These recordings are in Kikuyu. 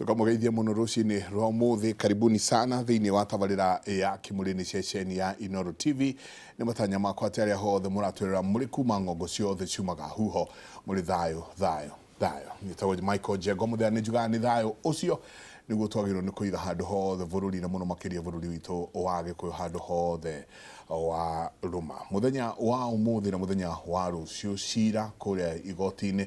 Tukamũgeithia mũno rũcinĩ rwa ũmũthĩ. Karibuni sana thĩinĩ wa tabarĩra ya Kĩmũrĩ-inĩ ceceni ya Inooro TV. Nĩ matanya makwa atĩ arĩa hothe mũratwĩrora mũrĩ kuma ng'ongo ciothe ciumaga huho mũrĩ thayũ thayũ thayũ. Nĩtagwo Michael Njengo Mũthea, nĩ njugaga nĩ thayũ ũcio nĩguo twagĩrĩirwo nĩ kũiga handũ hothe bũrũri na mũno makĩria bũrũri witũ wa Gĩkũyũ handũ hothe wa rũma. Mũthenya wa ũmũthĩ na mũthenya wa rũciũ cira kũrĩa igoti-inĩ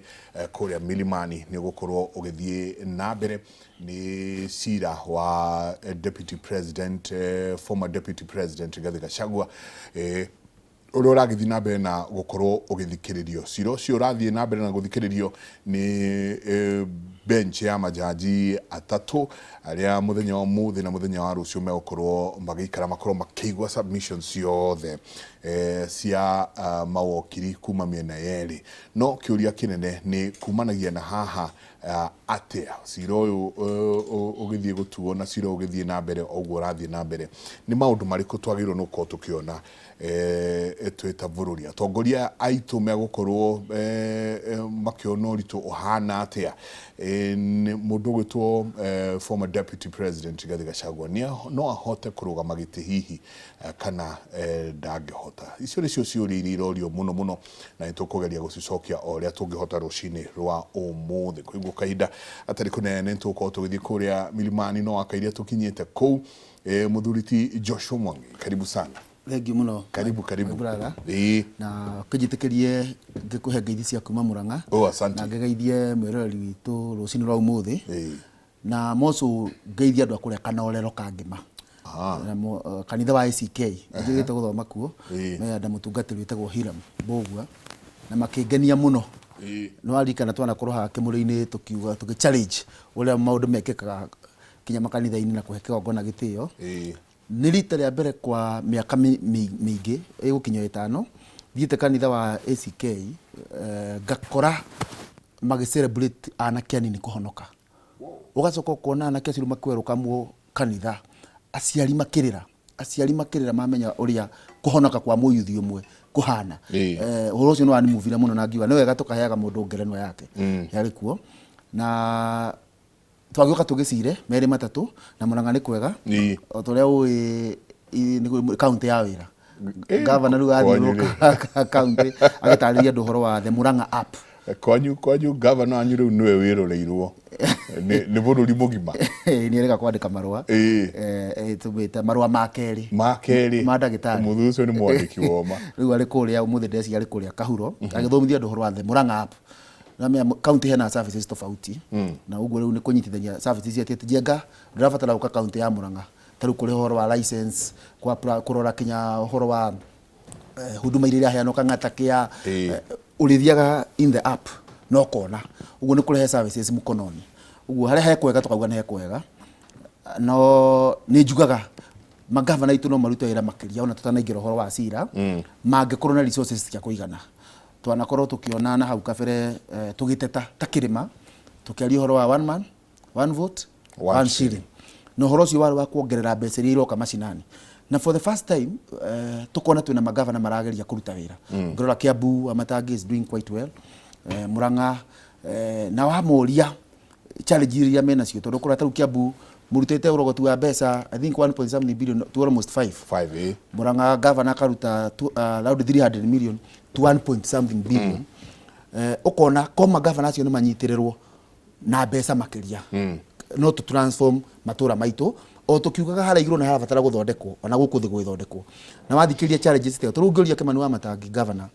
kũrĩa Milimani nĩ ũgũkorwo ũgĩthiĩ na mbere. Nĩ cira wa Deputy President, former Deputy President Rigathi Gachagua, ũrĩa ũragĩthiĩ na mbere na gũkorwo ũgĩthikĩrĩrio. Cira ũcio ũrathiĩ na mbere na gũthikĩrĩrio nĩ bench ya majaji atatũ arĩa mũthenya wa ũmũthĩ na mũthenya wa rũciũ megũkorwo magĩikara makorwo makĩigua submissions ciothe cia mawokiri kuma mĩena yerĩ. No kĩũria kĩnene nĩ kumanagia na haha atĩa cira ũyũ ũgĩthiĩ gũtuo na cira ũyũ ũgĩthiĩ na mbere o ũguo ũrathiĩ na mbere, nĩ maũndũ marĩkũ twagĩrĩirwo nĩ gũkorwo tũkĩona twĩ ta bũrũri? Atongoria aitũ megũkorwo makĩona ũritũ ũhana atĩa? Mũndũ ũgwĩtwo former Deputy President Rigathĩ Gachagua no ahote kũrũgama gĩtĩ hihi kana ndangĩhota? Icio nĩcio ciũria iria irorio mũno mũno na nĩ tũkũgeria gũcicokia o ũrĩa tũngĩhota rũcinĩ rwa ũmũthĩ. Kũigua kahinda gatarĩ kũnene nĩ tũgũkorwo tũgĩthiĩ kũrĩa Milimani no akairia tũkinyĩte kũu. Mũthuri ti Joshua Mwangi, karibu sana. Thank you mũno. Karibu, karibu. My brother. Ĩĩ. Na kĩnjĩtĩkĩrie ngĩkũhe ngeithi cia kuma Murang'a. Oh, asante. Na ngĩgeithie mwĩroreri witũ rũcinĩ rwa ũmũthĩ. Ĩĩ. Na moco ngeithie andũ a kũrĩa Kanorero ka Ngĩma. Na kanitha wa ACK. Nĩnjĩrĩgĩte gũthoma kuo. Me na mũtungatĩri wĩtagwo Hiram Mbũgua. Na makĩngenia mũno. Nĩ waririkana twanakorwo haha kĩmũrĩ-inĩ tũkiuga tũkĩ challenge ũrĩa maũndũ mekĩkaga kinya makanitha-inĩ na kũhe kĩgongona gĩtĩo. Nĩ rita rĩa mbere kwa mĩaka mĩingĩ ĩgũkinya ĩtano thiĩte kanitha wa ACK ngakora magĩ celebrate anake anini kũhonoka. Ũgacoka ũkona anake acio rĩu makĩwerũkamwo kanitha, aciari makĩrĩra, aciari makĩrĩra mamenya ũrĩa kũhonoka kwa mũyuthi ũmwe kũhana. Ũhoro ũcio nĩ wanimuvire mũno na ngiuga nĩ wega tũkaheaga mũndũ ngerenwa yake yarĩ kuo. Na twagĩũka tũgĩcire merĩ matatũ na Murang'a nĩ kwega. O ta ũrĩa ũĩ nĩ kaũntĩ ya wĩra. Gavana rĩu athiũrũrũka kaũntĩ agĩtarĩria andũ ũhoro wa the Murang'a app. Kwanyu gavana wanyu rĩu nĩwe wĩroreirwo nĩ bũrũri mũgima. Nĩ erĩga kwandĩka marũa. Tũmĩte marũa ma kerĩ. Ma kerĩ. Ma ndagĩtarĩ. Mũthuri ũcio nĩ mwandĩki woma. Rĩu arĩ kũrĩa ũmũthĩ ndeciria arĩ kũrĩa Kahuro agĩthomithia andũ ũhoro wa the Murang'a app. Namenya kaunti hena services tofauti na ũguo rĩu nĩ kũnyitithania services icio atĩ Njenga ndũrabatara gũka kaunti ya Murang'a ta rĩu kũrĩha ũhoro wa license kũrora kinya ũhoro wa huduma iria iraheanwo Kang'ata kĩa ũrĩthiaga in the app na ũkona ũguo nĩ kũrehe services mkononi ũguo harĩa he kwega tũkauga nĩ he kwega no nĩ njugaga magavana aitũ no marute wĩra makĩria ona tũtanaingĩra ũhoro wa cira mangĩkorwo na resources cia kũigana. Twanakorwo tũkĩona na hau kabere tũgĩteta ta kĩrĩma tũkĩaria ũhoro wa one man one vote one shilling na ũhoro ũcio warĩ wa kuongerera mbeca iria iroka macinani na for the first time tũkona twĩna magavana marageria kũruta wĩra. Ngĩrora Kiambu Wamatangi is doing quite well, Murang'a na wamoria challenge iria menacio tondũ ũkora ta rĩu Kiambu mũrutĩte ũrogoti wa mbeca I think 1 point something billion to almost 5. 5, eh. Murang'a governor akaruta around 300 million to 1 point something billion. Ũkona koma governor acio nĩ manyitĩrĩrwo na mbeca makĩria no tũ transform matũra maitũ o tũkiugaga harĩa igũrũ nĩ harabatara gũthondekwo ona gũkũ thĩ gũgĩthondekwo na wathikĩrĩria challenges ta ĩyo tondũ ũngĩũria Kĩmani wa Matangi governor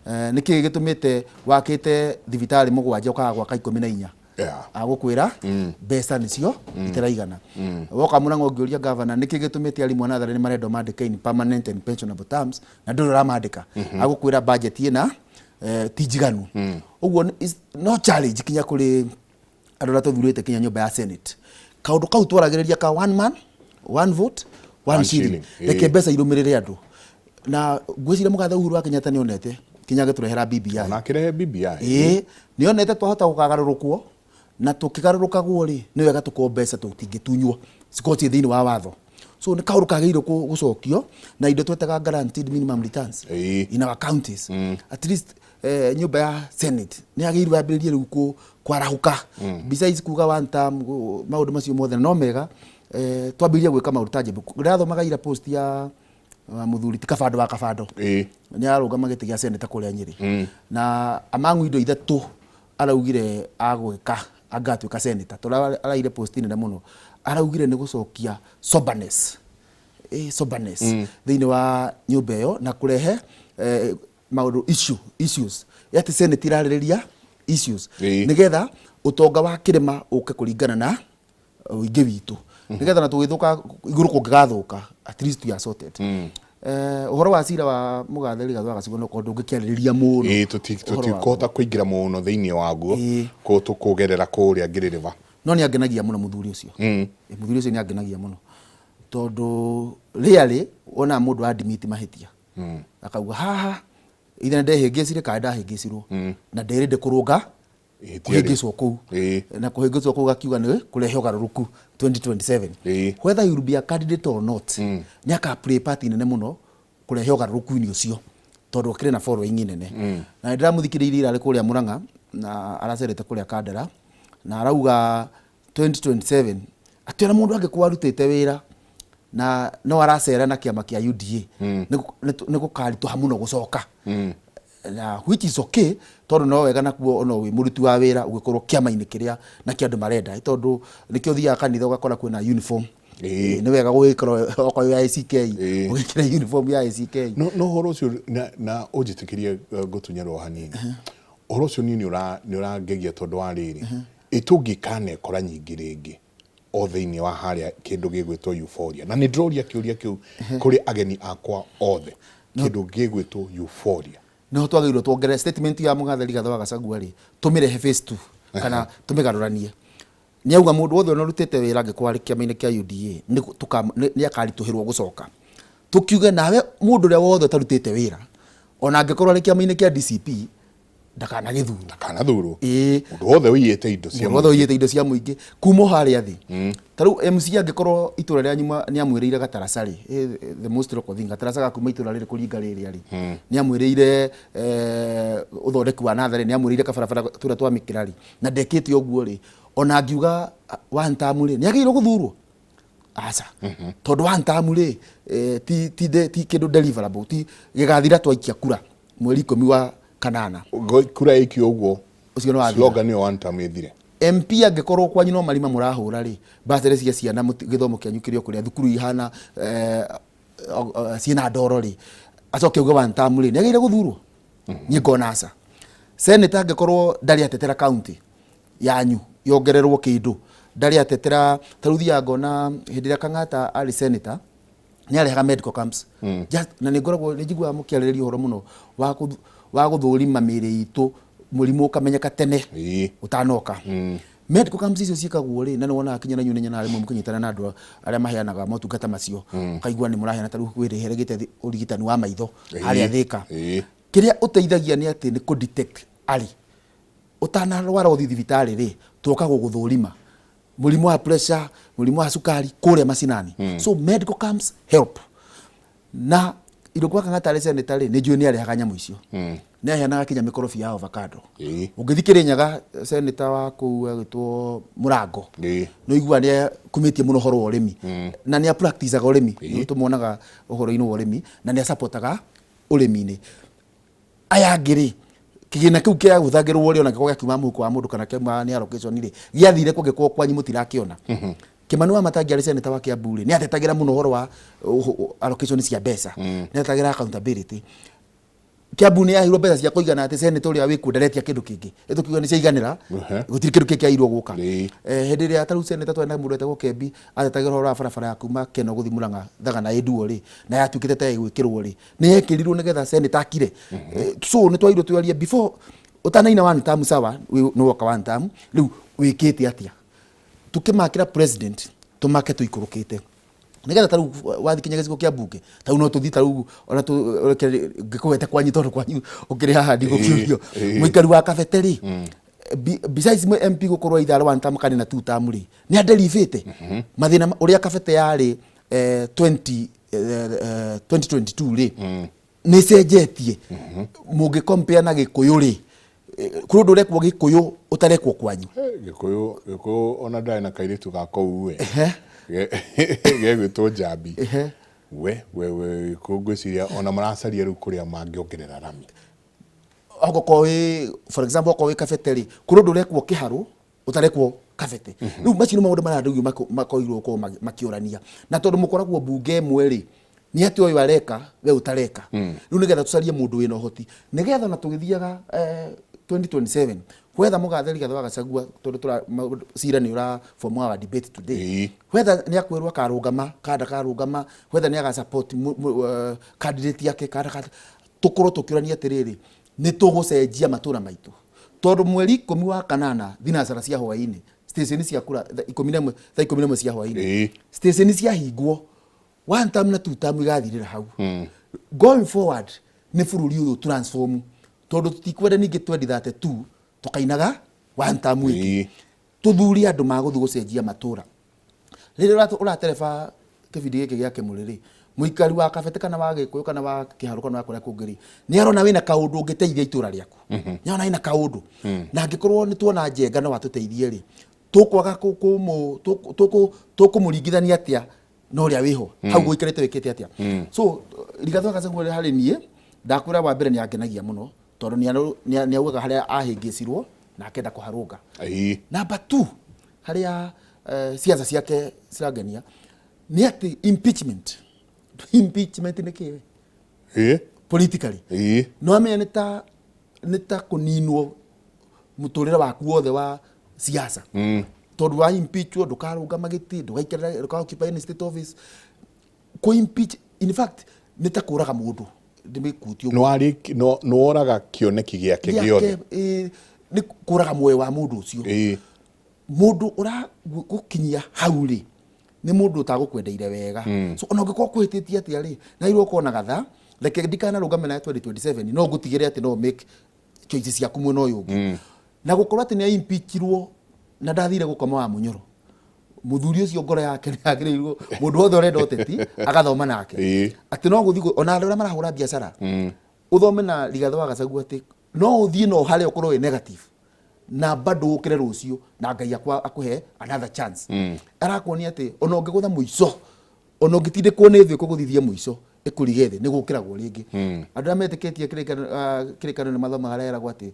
nĩkĩ gĩtũmĩte wakĩte thibitarĩ mũgwanja ũkaga gwaka 14? Agũkwĩra mbeca nĩcio itaraigana. Woka Murang'a ũngĩũria governor nĩkĩ gĩtũmĩte arimũ a natharĩ nĩ marendwo mandĩke in permanent and pensionable terms na ndũrĩ ũramandĩka, agũkwĩra budget ĩna ti njiganu. Ũguo no challenge kinya kũrĩ andũ arĩa tũthurĩte kinya nyũmba ya Senate. Kaũndũ kau twaragĩrĩria ka one man one vote one shilling, reke mbeca irũmĩrĩre andũ. Na ngwĩciria mũgathe Uhuru wa Kenyatta nĩ onete kinya agĩtũrehera BBI. Ona akĩrehe BBI. Ĩĩ, nĩ onete twahota gũkagarũrũkwo na tũkĩgarũrũkagwo rĩ, nĩ wega tũkorwo mbeca tũtingĩtunywo cikorwo ciĩ thĩinĩ wa watho. So nĩ kaũndũ kagĩrĩirwo gũcokio na indo twetaga guaranteed minimum returns in our counties. At least Nyũmba ya Senate nĩ yagĩrĩirwo yambĩrĩrie rĩu kwarahũka. Besides kuga one term, maũndũ macio mothe no mega, twambĩrĩrie gwĩka maũndũ tangible. Ndĩrathomaga ira post ya mũthuri ti Kabando wa Kabando. Nĩ ararũgama gĩtĩ gĩa senator kũrĩa Nyĩrĩ, na among indo ithatũ araugire agwĩka angatuĩka senator, tondũ araire post nene mũno, araugire nĩ gũcokia soberness, soberness thĩinĩ wa nyũmba ĩyo na kũrehe maũndũ issues atĩ Senate irarĩrĩria issues nĩgetha ũtonga wa kĩrĩma ũke kũringana na ũingĩ witũ, nĩgetha na tũgĩthũka igũrũ kũngĩgathũka, at least we are sorted. Ũhoro wa cira wa mũgathe Rigathĩ wa Gachagua no korwo ndũngĩkĩarĩrĩria mũno. Ũhoro Tũtikũhota kũingĩra mũno thĩinĩ waguo. Kũ tũkũgerera kũrĩa ngĩrĩrĩba. No nĩ angenagia mũno mũthuri ũcio. Mũthuri ũcio nĩ angenagia mũno tondũ rĩarĩ wonaga mũndũ admit mahĩtia, akauga haha ithe ndehĩngĩcire kana ndahĩngĩcirwo na ndĩrĩ kũrũnga Ihĩtia rĩu. Kũhĩngĩcwo kũu na kũhĩngĩcwo kũu gakiuga nĩ kũrehe ũgarũrũku 2027. Whether you will be a candidate or not, nĩ aka play part nene mũno kũrehe ũgarũrũku-inĩ ũcio tondũ akĩrĩ na following nene. Na nĩ ndĩramũthikĩrĩirie ira arĩ kũrĩa Murang'a na aracerete kũrĩa Kandara, na arauga 2027 atĩ ona mũndũ angĩkorwo arutĩte wĩra na no aracera na kĩama kĩa UDA, nĩ gũkaritũha mũno gũcoka, na which is okay tondũ no wega nakuo ona wĩ mũruti wa wĩra ũgĩkorwo kĩama-inĩ kĩrĩa na kĩa andũ marenda, tondũ nĩkĩo ũthiaga kanitha ũgakora kwĩna uniform. Nĩ wega gũgĩkorwo okorwo ya ACK, ũgĩkĩra uniform ya ACK. No ũhoro ũcio na ũnjĩtĩkĩrie, ngũtunyerwo hanini, ũhoro ũcio niĩ nĩ ũrangegia tondũ wa rĩrĩ, ĩ tũngĩkanekora nyingĩ rĩngĩ o thĩinĩ wa harĩa kĩndũ gĩgwĩtwo euphoria, na nĩ ndĩroria kĩũria kĩu kũrĩ ageni akwa othe, kĩndũ gĩgwĩtwo euphoria. Niho twagĩrĩirwo tuongerere statement ya mũgathe Rigathĩ wa Gachagua rĩ, tũmĩrehe phase 2 kana tũmĩgarũranie. Nĩ auga mũndũ wothe ũrĩa ũrutĩte wĩra angĩkorwo arĩ kĩama-inĩ kĩa UDA nĩ akaritũhĩrwo gũcoka. Tũkiuge nawe mũndũ ũrĩa wothe ũtarutĩte wĩra ona angĩkorwo arĩ kĩama-inĩ kĩa DCP ndakanagĩthurwo. Ndakanathurwo. Mũndũ wothe ũiyĩte indo cia Mũndũ wothe ũiyĩte indo cia mũingĩ kuma o harĩa thĩ. Ta rĩu MC angĩkorwo itũra rĩanyu nĩ amwĩrĩire gataraca rĩ, the most local thing, gataraca ga kuma itũra rĩrĩ kũringa rĩrĩa rĩ, nĩ amwĩrĩire ũthondeki wa natharĩ, nĩ amwĩrĩire kabarabara tũrĩa twa mĩkĩra rĩ, na ndekĩte ũguo rĩ, ona angiuga one term rĩ, nĩ agĩrĩirwo gũthurwo? Aca, tondũ one term rĩ, ti kĩndũ deliverable, ti gĩgathira twaikia kura mweri 18. Kura ĩikio ũguo. Ũcio nĩ wathira. Slogan ĩyo one term ĩthire. MP angĩkorwo kwanyu no marima mũrahũra rĩ, bursary cia ciana, gĩthomo kĩanyu kĩrĩ o kũrĩa thukuru ihana ciĩna ndoro rĩ, acoke auge one term rĩ, nĩ agĩrĩire gũthurwo? Niĩ ngona aca. Senator angĩkorwo ndarĩ atetera county yanyu yongererwo kĩndũ, ndarĩ atetera, ta rĩu thiaga ngona hĩndĩ ĩrĩa Kang'ata arĩ senator nĩ arehaga medical camps. Just, na nĩ ngoragwo nĩ njiguaga mũkĩarĩrĩria ũhoro mũno wa gũthũrima mĩĩrĩ itũ, mũrimũ ũkamenyeka tene ũtanoka. Medical camps icio ciĩkagwo rĩ, na nĩ wonaga kinya na inyuĩ nĩ nyonaga rĩmwe mũkĩnyitana na andũ arĩa maheanaga motungata macio, ũkaigua nĩ mũraheana, ta rĩu kwĩ rĩheregĩte ũrigitani wa maitho harĩa Thĩka. Kĩrĩa ũteithagia nĩ atĩ nĩ kũ detect early ũtanarwara ũthiĩ thibitarĩ rĩ, twoka gũgũthũrima mũrimũ wa pressure, mũrimũ wa cukari kũrĩa macinani. So medical camps help. Na Irũngũ wa Kang'ata arĩ senator rĩ, nĩ njũĩ nĩ arehaga nyamũ icio, nĩ aheanaga kinya mĩkorobia ya avocado. Ũngĩthiĩ Kĩrĩnyaga, senator wa kũu agĩtwo Mũrango, nĩ ũiguaga nĩ akumĩtie mũno ũhoro wa ũrĩmi na nĩ apracticaga ũrĩmi. Nĩ tũmuonaga ũhoro-inĩ wa ũrĩmi na nĩ asapotaga ũrĩmi-inĩ. Aya angĩ rĩ, kĩgĩna kĩu kĩahũthagĩrwo rĩ, ona gĩkorwo gĩkiuma mũhuko wa mũndũ kana kĩauma nĩ allocation rĩ, gĩathire kũngĩkorwo kwanyu mũtirakĩona. Kĩmani wa Matangi arĩ senator wa Kiambu rĩ, nĩ atetagĩra mũno ũhoro wa allocation cia mbeca, nĩ atetagĩra accountability. Kiambu nĩ yaheirwo mbeca cia kũigana atĩ senator ũrĩa wĩkuo ndaretia kĩndũ kĩngĩ, ĩtũkiuga nĩ ciaiganĩra, gũtirĩ kĩndũ kĩngĩ kĩagĩrĩirwo gũka. Hĩndĩ ĩrĩa ta rĩu senator twarĩ na mũndũ wetagwo Kembi atetagĩra ũhoro wa barabara ya kuma Keno gũthiĩ Murang'a Thagana ĩnduo rĩ, na yatuĩkĩte ta ĩgwĩkĩrwo rĩ, nĩ yekĩrirwo nĩgetha senator akire. So nĩ twagĩrĩirwo twarie before ũtanaina one term, sawa, nĩ woka one term, rĩu wĩkĩte atĩa? Tũkĩmakĩra president tũmake tũikũrũkĩte nĩgetha ta rĩu wathiĩ kinya gĩcigo kĩa mbunge, ta rĩu no tũthiĩ, ta rĩu ona ngĩkũgwete kwanyu tondũ kwanyu ũkĩrĩ haha ndigũkĩũrio. Mũikari wa Kabete rĩ, besides MP gũkorwo either arĩ one term kana na two term rĩ, nĩ aderivĩte mathĩna ũrĩa Kabete yarĩ 2022 rĩ. Nĩ cenjetie. Mũngĩ compare na Gĩkũyũ rĩ, kũrĩ ũndũ ũrekwo Gĩkũyũ ũtarekwo kwanyu? Gĩkũyũ ona ndarĩ na kairĩtu ga kũu we gegwĩtwo Njambi. We we we Gĩkũyũ ngwĩciria ona maracaria rĩu kũrĩa mangĩongerera rami. Okorwo wĩ, for example, okorwo wĩ Kabete rĩ, kũrĩ ũndũ ũrekwo Kĩharũ ũtarekwo Kabete. Rĩu macio nĩ maũndũ marĩa andũ makorirwo gũkorwo makĩũrania, na tondũ mũkoragwo mbunge ĩmwe rĩ, nĩ atĩ ũyũ areka we ũtareka. Rĩu nĩgetha tũcarie mũndũ wĩna ũhoti, nĩgetha ona tũgĩthiaga 2027, whether mũgathe Rigathĩ wa Gachagua, tondũ cira nĩ ũra form our debate today, whether nĩ akwĩrwo akarũgama kana ndakarũgama, whether nĩ aga support candidate yake kana tũkorwo tũkĩũrania atĩrĩrĩ, nĩ tũgũcenjia matũra maitũ, tondũ mweri 10 wa kanana thinacara cia hwaĩ-inĩ, station cia kura 11, thaa 11 cia hwaĩ-inĩ, station ciahingwo, one term na two term igathirĩra hau. Going forward nĩ bũrũri ũyũ transform, tondũ tũtikwenda ningĩ 2032 tũkainaga one term ĩngĩ. Tũthure andũ magũthiĩ gũcenjia matũra. Rĩrĩa ũratereba kĩbindi gĩkĩ gĩa Kĩmũrĩ rĩ, mũikari wa Kabete kana wa Gĩkũyũ kana wa Kĩharũ kana wa kũrĩa kũngĩ rĩ, nĩ arona wĩna kaũndũ ũngĩteithia itũra rĩaku, nĩ arona wĩna kaũndũ, na angĩkorwo nĩ tuona Njenga no atũteithie rĩ, tũkwaga tũkũmũringithania atĩa na ũrĩa wĩho hau gũikarĩte wĩkĩte atĩa? So Rigathĩ wa Gachagua harĩ niĩ ndakwĩra, wa mbere nĩ angenagia mũno tondũ nĩ augaga harĩa ahĩngĩcirwo na akenda kũharũnga. Number two, harĩa siasa ciake cirangenia nĩ atĩ impeachment nĩ kĩĩ politically? No amenya nĩ ta kũninwo mũtũrĩre waku wothe wa siasa, tondũ wa impeachwo ndũkarũgama gĩtĩ, ndũgaikarĩra, ndũka occupy any state office. Kũ impeach in fact nĩ ta kũraga mũndũ, ndĩmĩkutie ũguo. Nĩworaga kĩoneki gĩake gĩothe. Gĩake, nĩ kũraga muoyo wa mũndũ ũcio. Mũndũ ũragũkinyia hau rĩ, nĩ mũndũ ũtagũkwendeire wega. So ona ũngĩkorwo kũhĩtĩtie atĩa rĩ, na irwo ũkorwo na gatha, reke ndikanarũgame nawe 2027, no ngũtigĩre atĩ no make choices ciaku mwena ũyũ ũngĩ. Na gũkorwo atĩ nĩ impeachirwo na ndathire gũkoma wa mũnyoro, mũthuri ũcio ngoro yake nĩ yagĩrĩirwo, mũndũ wothe ũrenda ũteti agathoma nake, atĩ no gũthiĩ ona andũ arĩa marahũra biacara, ũthome na Rigathĩ wa Gachagua atĩ no ũthiĩ no harĩa ũkorwo wĩ negative na bado ũkĩre rũciũ na Ngai akũhe another chance. Arakuonia atĩ ona ũngĩgũtha mũico, ona ũngĩtindĩkwo nĩ thĩ ĩkũgũthithie mũico ĩkũrige thĩ, nĩ gũkĩragwo rĩngĩ. Andũ arĩa metĩkĩtie kĩrĩkanĩro nĩ mathomaga harĩa eragwo atĩ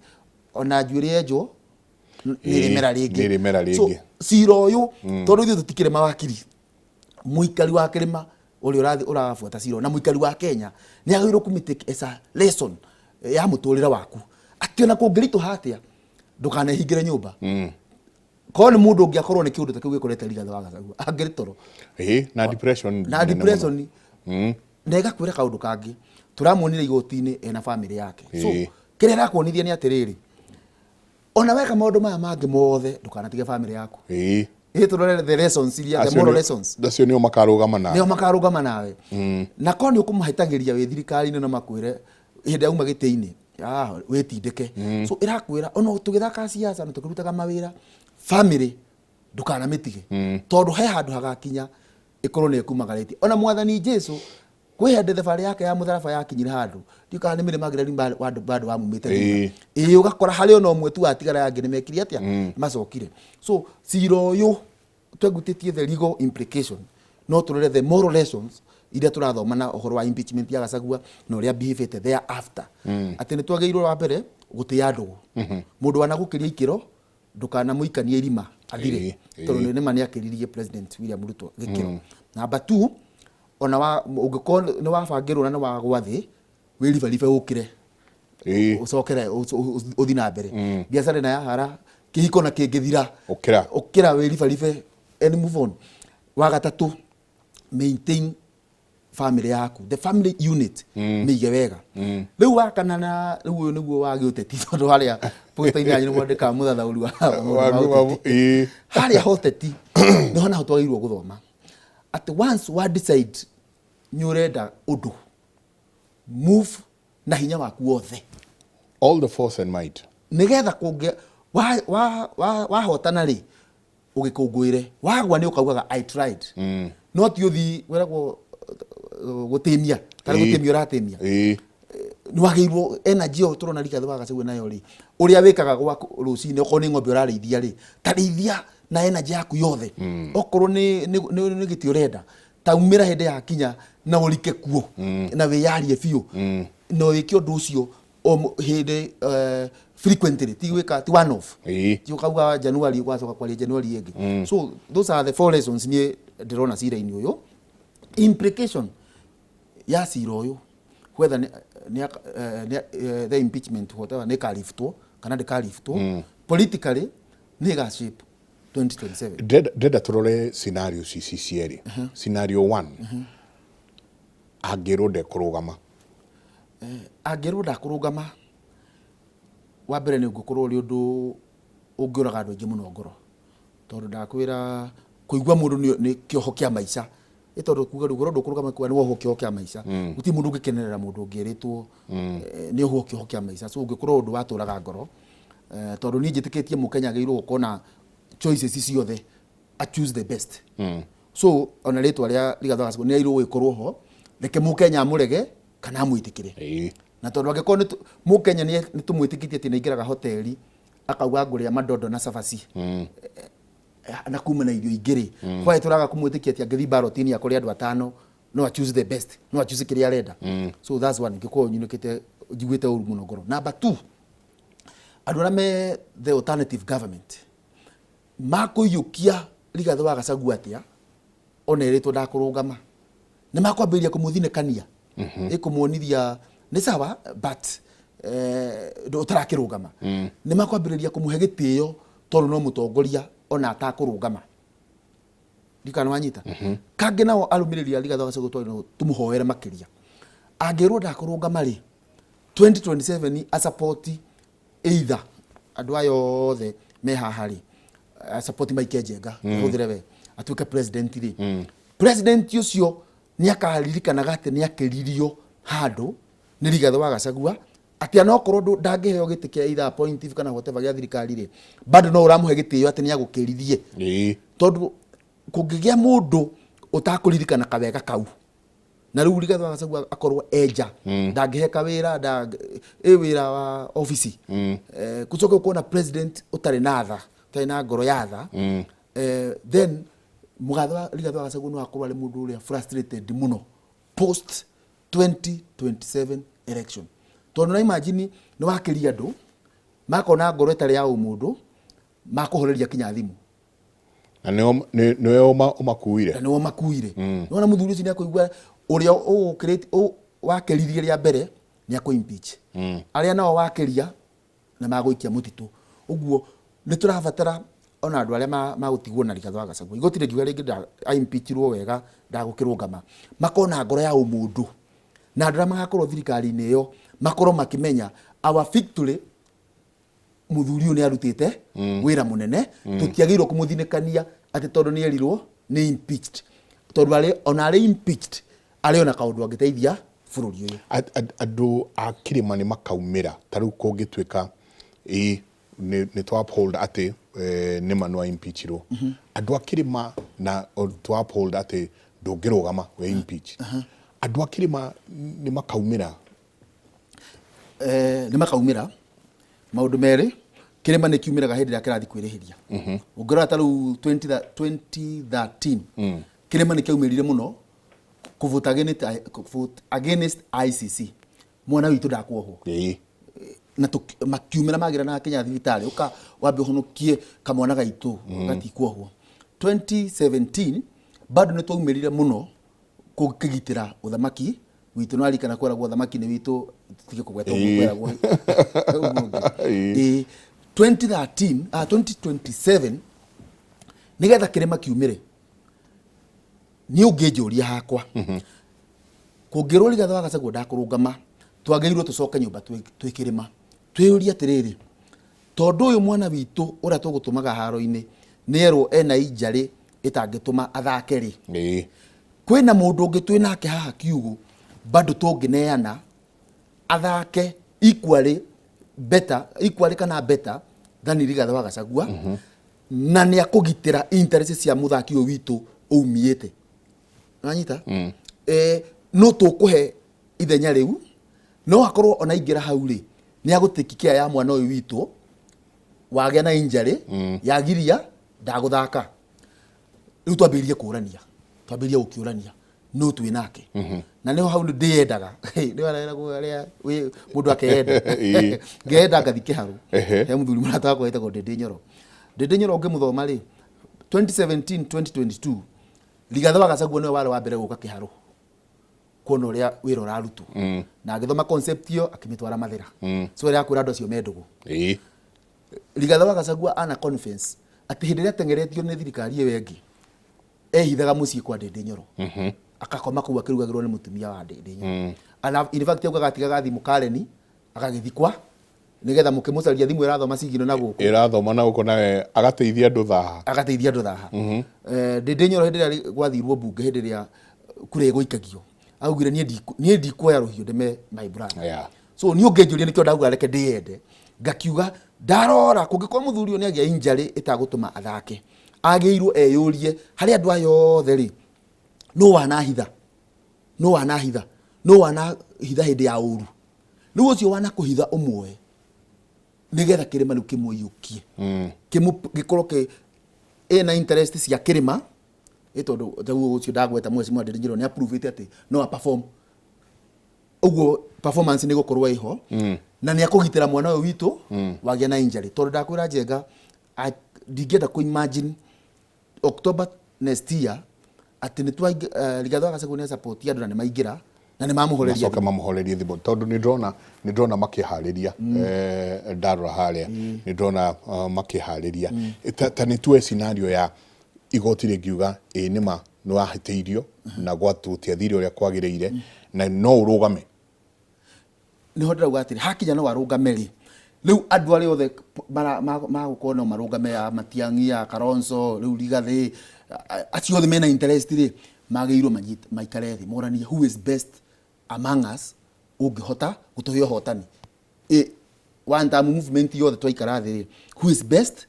ona njuĩrĩ yenjwo nĩ ĩrĩmera rĩngĩ. Nĩ ĩrĩmera So, rĩngĩ. Cira ũyũ, tondũ ithuĩ tũtikĩrĩ mawakiri, mũikari wa kĩrĩma ũrĩa ũrathiĩ ũrabuata cira ũyũ na mũikari wa Kenya nĩ agĩrĩirwo kũmĩ take as a lesson ya mũtũrĩre waku, atĩ ona kũngĩritũha atĩa ndũkanehingĩre nyũmba. Korwo nĩ mũndũ ũngĩ akorwo nĩ kĩũndũ ta kĩu gĩkorete Rigathĩ wa Gachagua, angĩrĩ toro. Na depression na nene mũno. Depression. Na ĩgakwĩra kaũndũ kangĩ, tũramuonire igoti-inĩ ena famĩlĩ yake. So kĩrĩa ĩrakuonithia nĩ atĩrĩrĩ, ona weka maũndũ maya mangĩ mothe, ndũkanatige famĩlĩ yaku. Ĩ tũrore the lessons iria, the Acio moral lessons. Acio nĩo makarũgama nawe. Nĩo makarũgama nawe. Na korwo nĩ ũkũmahĩtagĩria wĩ thirikari-inĩ, no makwĩre hĩndĩ yauma gĩtĩ-inĩ, wĩtindĩke. So ĩrakwĩra ona tũgĩthaka siasa na tũkĩrutaga mawĩra, family ndũkanamĩtige, tondũ he handũ hagakinya ĩkorwo nĩ ĩkumagarĩtie. Ona Mwathani Jesu kwĩ hĩndĩ thabarĩ yake ya mũtharaba yakinyire handũ, ndiũ kana nĩ mĩrĩma ngirari bado wamumĩte thutha. Ĩĩ, ũgakora harĩ ona ũmwe tu watigara, angĩ nĩ mekire atĩa? Macokire. So cira ũyũ twengutĩtie the legal implication, no tũrore the moral lessons iria tũrathoma na ũhoro wa impeachment ya Gachagua na ũrĩa behave thereafter, atĩ nĩ twagĩrĩirwo wa mbere gũtĩa ndũgũ. Mũndũ wanagũkĩria ikĩro ndũkanamũikanie irima athire, tondũ nĩ ma nĩ akĩririe President William Ruto gĩkĩro. Number two, ona wa ũngĩkorwo nĩ wabangĩrwo na nĩ wagwa thĩ, wĩribaribe ũkĩre, ũcokere ũthi na mbere. Biacara ĩna yahara, kĩhiko na kĩngĩthira, Ũkĩra. Ũkĩra, wĩribaribe and move on. Wa gatatũ, maintain family yaku, the family unit, mĩige wega. Rĩu wa kana na rĩu ũyũ nĩguo wa gĩũteti, tondũ harĩa posta-inĩ yanyu nĩ mwandĩkaga mũthathaũri wa maũndũ ma ũteti. Harĩa ha ũteti nĩho naho twagĩrĩirwo gũthoma atĩ once wa decide nĩ ũrenda ũndũ, move na hinya waku wothe. All the force and might. Nĩgetha kũngĩ wahotana rĩ, ũgĩkũngũĩre, wagwa nĩ ũkaugaga, "I tried." No ti ũthi wĩragwo gũtĩmia tarĩ gũtĩmia ũratĩmia. Nĩ wagĩrĩirwo energy ĩyo tũrona Rigathĩ wa Gachagua nayo rĩ, ũrĩa wĩkaga gwaku rũcinĩ, okorwo nĩ ng'ombe ũrarĩithia rĩ, ta rĩithia na energy yaku yothe. Okorwo nĩ gĩtĩ ũrenda, taumĩra hĩndĩ ya kinya na ũrike kuo na wĩyarie biũ na wĩke ũndũ ũcio o hĩndĩ frequently, ti gwĩka ti one off. Ti ũkauga January ũgacoka kwaria January ĩngĩ. So those are the four lessons niĩ ndĩrona cira-inĩ ũyũ. Implication ya cira ũyũ, whether nĩ the impeachment, whatever, nĩ ĩkaliftwo kana ndĩkaliftwo, politically nĩ ĩga shape 2027. Ndĩrenda tũrore scenario ici cierĩ. Scenario one, angĩrwo ndekũrũgama. Angĩrwo ndakũrũgama, wa mbere nĩ ũngĩkorwo ũrĩ ũndũ ũngĩũraga andũ aingĩ mũno ngoro, tondũ ndakwĩra kũigua mũndũ nĩ kĩoho kĩa maica. Ĩ tondũ kuga rĩu ndũkũrũgama kuga nĩ wohwo kĩoho kĩa maica, gũtirĩ mũndũ ũngĩkenerera mũndũ ũngĩrĩtwo nĩ ohwo kĩoho kĩa maica. So ũngĩkorwo ũndũ watũraga ngoro, tondũ niĩ njĩtĩkĩtie mũkenya agĩrĩirwo gũkorwo na choices ciothe, a choose the best. So ona rĩtwa rĩa Rigathĩ wa Gachagua nĩ rĩagĩrĩirwo gũgĩkorwo ho, reke mũkenya amũrege kana amwĩtĩkĩre. Na tondũ angĩkorwo nĩ mũkenya nĩ tũmwĩtĩkĩtie atĩ nĩ aingĩraga hoteli akauga ngũrĩa madondo na cabaci na kuma na irio ingĩ rĩ, why tũraga kũmwĩtĩkia atĩ angĩthiĩ barotini akore andũ atano no a choose the best, no a choose kĩrĩa arenda? So that's one ingĩkorwo nyunĩkĩte njiguĩte ũru mũno ngoro. Number two, andũ arĩa me the alternative government makũiyũkia Rigathĩ wa Gachagua atĩa ona ĩrĩtwo ndakũrũgama? Nĩ makwambĩrĩria kũmũthinĩkania, ĩkũmuonithia nĩ sawa, but ũtarakĩrũgama. Nĩ makwambĩrĩria kũmũhe gĩtĩo tondũ no mũtongoria ona atakũrũgama. Ndikana wanyita. Kangĩ nao arũmĩrĩri a Rigathĩ wa Gachagua twagĩrĩirwo tũmũhoere makĩria. Angĩrwo ndakũrũgama rĩ, 2027 asupport either andũ aya othe me haha rĩ, support Mike Njenga, hũthĩre we atuĩke president rĩ, president ũcio nĩ akaririkanaga atĩ nĩ akĩririo handũ nĩ Rigathĩ wa Gachagua, atĩ anokorwo ndangĩheo gĩtĩ kĩa either appointive kana whatever gĩa thirikari rĩ, bado no ũramũhe gĩtĩo atĩ nĩ agũkĩririe. Tondũ kũngĩgĩa mũndũ ũtakũririkana kawega kau na rĩu Rigathĩ wa Gachagua akorwo enja, ndangĩheka wĩra ĩ wĩra wa obici, gũcoke gũkorwo na president ũtarĩ na tha, ũtarĩ na ngoro ya tha, then mũgathe wa Rigathĩ wa Gachagua no akorwo arĩ mũndũ ũrĩa frustrated mũno post 2027 election, tondũ na imagine nĩ wakĩria andũ makona ngoro ĩtarĩ ya ũmũndũ makũhoreria kinya thimũ. Na nĩwe ũmakuire. Na nĩwe ũmakuire. Nĩwona mũthuri ũcio nĩakũigua ũrĩa ũgũkĩrĩte wakĩririe rĩa mbere nĩ akũ impeach arĩa nao wakĩria na magũikia mũtitũ. Ũguo nĩ tũrabatara ona andũ arĩa magũtigwo na Rigathĩ wa Gachagua, igoti rĩngiuga rĩngĩ aimpeachirwo wega ndagũkĩrũgama, makorwo na ngoro ya ũmũndũ, na andũ arĩa magakorwo thirikari-inĩ ĩyo makorwo makĩmenya our victory, mũthuri ũyũ nĩ arutĩte wĩra mũnene, tũtiagĩrĩirwo kũmũthinĩkania atĩ tondũ nĩ erirwo nĩ impeached, tondũ arĩ ona arĩ impeached arĩ ona kaũndũ angĩteithia bũrũri ũyũ. Andũ a kĩrĩma nĩ makaumĩra ta rĩu kũngĩtuĩka ĩ nĩ twa uphold atĩ nĩma nĩ wa impeachirwo, andũ a kĩrĩma na twa uphold atĩ ndũngĩrũgama wĩ impeach, andũ a kĩrĩma nĩ makaumĩra? Nĩ makaumĩra maũndũ merĩ. Kĩrĩma nĩ kiumĩraga hĩndĩ ĩrĩa kĩrathiĩ kwĩrĩhĩria. Ũngĩrora ta rĩu 2013, kĩrĩma nĩ kĩaumĩrire mũno kũvote against ICC, mwana witũ ndakuohwo. Na makiumĩra magĩra na kinya thibitarĩ, ũka wambe ũhonokie kamwana gaitũ gatikuohwo. 2017 bado nĩ twaumĩrire mũno kũgitĩra ũthamaki witũ. No arikana kweragwo ũthamaki nĩ witũ, tige kũgweta ũguo. Kweragwo ũguo ũngĩ. 2013, 2027 nĩgetha kĩrĩma kiumĩre, niĩ ũngĩnjũria hakwa, kũngĩrwo Rigathĩ wa Gachagua ndakũrũngama, twagĩrĩirwo tũcoke nyũmba twĩ kĩrĩma twĩyũrie atĩrĩrĩ, tondũ ũyũ mwana witũ ũrĩa tũgũtũmaga haro-inĩ nĩerwo ena injury ĩtangĩtũma athake rĩ, kwĩna mũndũ ũngĩ twĩ nake haha kiugũ bado tũngĩneana athake equally better, equally kana better than Rigathĩ wa Gachagua, na nĩ akũgitĩra interest cia mũthaki ũyũ witũ ũumiĩte nanyita, no tũkũhe ithenya rĩu. No akorwo ona aingĩra hau rĩ, nĩ agũtĩki kĩa ya mwana ũyũ witũ wagĩa na injury yagiria ndagũthaka. Rĩu twambĩrĩrie kũrania, twambĩrĩrie gũkĩũrania no twĩ nake. Na nĩho hau ndĩyendaga, nĩ areragwo arĩa mũndũ akeyenda. Ngeyenda ngathi kĩharũ. He mũthuri mũrata wakwa wĩtagwo Ndĩndĩ Nyoro. Ndĩndĩ Nyoro ũngĩmũthoma rĩ, 2017 2022 Rigathĩ wa Gachagua nĩwe warĩ wa mbere gũka kĩharũ kuona ũrĩa wĩra ũrarutwo. Na agĩthoma concept ĩyo akĩmĩtwara Mathĩra. So ĩrĩa akwĩra andũ acio me ndũgũ. Rigathĩ wa Gachagua ana confess atĩ hĩndĩ ĩrĩa atengeretio nĩ thirikari ĩyo ĩngĩ ehithaga mũciĩ kwa Ndĩndĩ Nyoro. Akakoma kũu akĩrugagĩrwo nĩ mũtumia wa Ndĩndĩ Nyoro. Ana in fact augaga atigaga thimũ Karen agagĩthiĩ kwa nĩgetha mũkĩmũcaria thimũ ĩrathoma cigino na gũkũ. Ĩrathoma na gũkũ nawe agateithia andũ thaha. Agateithia andũ thaha. Ndĩndĩ Nyoro hĩndĩ ĩrĩa gwathirwo mbunge hĩndĩ ĩrĩa kura ĩgũikagio augire niĩ ndikuoya rũhiũ ndeme my brother. So niĩ ũngĩnjũria nĩkĩo ndauga reke ndĩyende, ngakiuga ndarora kũngĩkorwo mũthuri ũyũ nĩagĩa injury ĩtagũtũma athake, agĩrĩirwo eyũrie harĩ andũ aya othe rĩ, nũ wanahitha, nũ wanahitha, nũ wanahitha hĩndĩ ya ũru. Rĩu ũcio wanakũhitha ũmuoe nĩgetha kĩrĩma rĩu kĩmũiyũkie. Gĩkorwo ĩna interest cia kĩrĩma, ĩ tondũ ta rĩu ũcio ndagweta Mheshimiwa Ndindi Nyoro nĩ approve atĩ no a perform. Ũguo performance nĩ gũkorwo ĩho. Na nĩ akũgitĩra mwana ũyũ witũ wagĩa na injury. Tondũ ndakwĩra Njenga, ndingĩenda kũ imagine October next year atĩ nĩ twa Rigathĩ wa Gachagua nĩ support andũ na nĩ maingĩra na nĩ mamũhoreria macoke mamũhorerie thimũ tondũ nĩ ndĩrona nĩ ndĩrona makĩharĩria ndarora harĩa nĩ ndĩrona makĩharĩria. Ta nĩ tuoe scenario ya igoti rĩngiuga ĩĩ nĩma nĩ wahĩtĩirio na gũtiathire ũrĩa kwagĩrĩire na no ũrũgame. Nĩho ndĩrauga atĩrĩ, hakinya no arũgame rĩ, rĩu andũ arĩa othe magũkorwo no marũgame ya Matiang'i, ya Kalonzo, rĩu Rigathĩ, acio othe mena interest rĩ, magĩrĩirwo maikare thĩ moranie who is best among us ũngĩhota gũtũhe ũhotani. One time movement yothe twaikara thĩ rĩ, who is best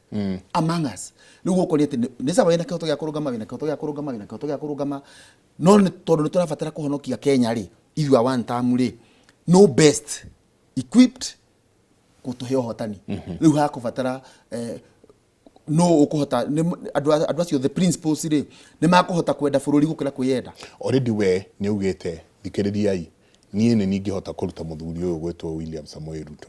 among us. Rĩu gũkũ nĩ atĩ nĩ sawa wĩna kĩhoto gĩa kũrũgama, wĩna kĩhoto gĩa kũrũgama, wĩna kĩhoto gĩa kũrũgama, no nĩ tondũ nĩ tũrabatara kũhonokia Kenya rĩ, ithuĩ a one term rĩ, no best equipped gũtũhe ũhotani. Rĩu hakũbatara no ũkũhota andũ acio the principles rĩ, nĩ makũhota kwenda bũrũri gũkĩra kwĩyenda. Already we nĩ augĩte thikĩrĩriai, niĩ nĩ ningĩhota kũruta mũthuri ũyũ gwĩtwo William Samoei Ruto.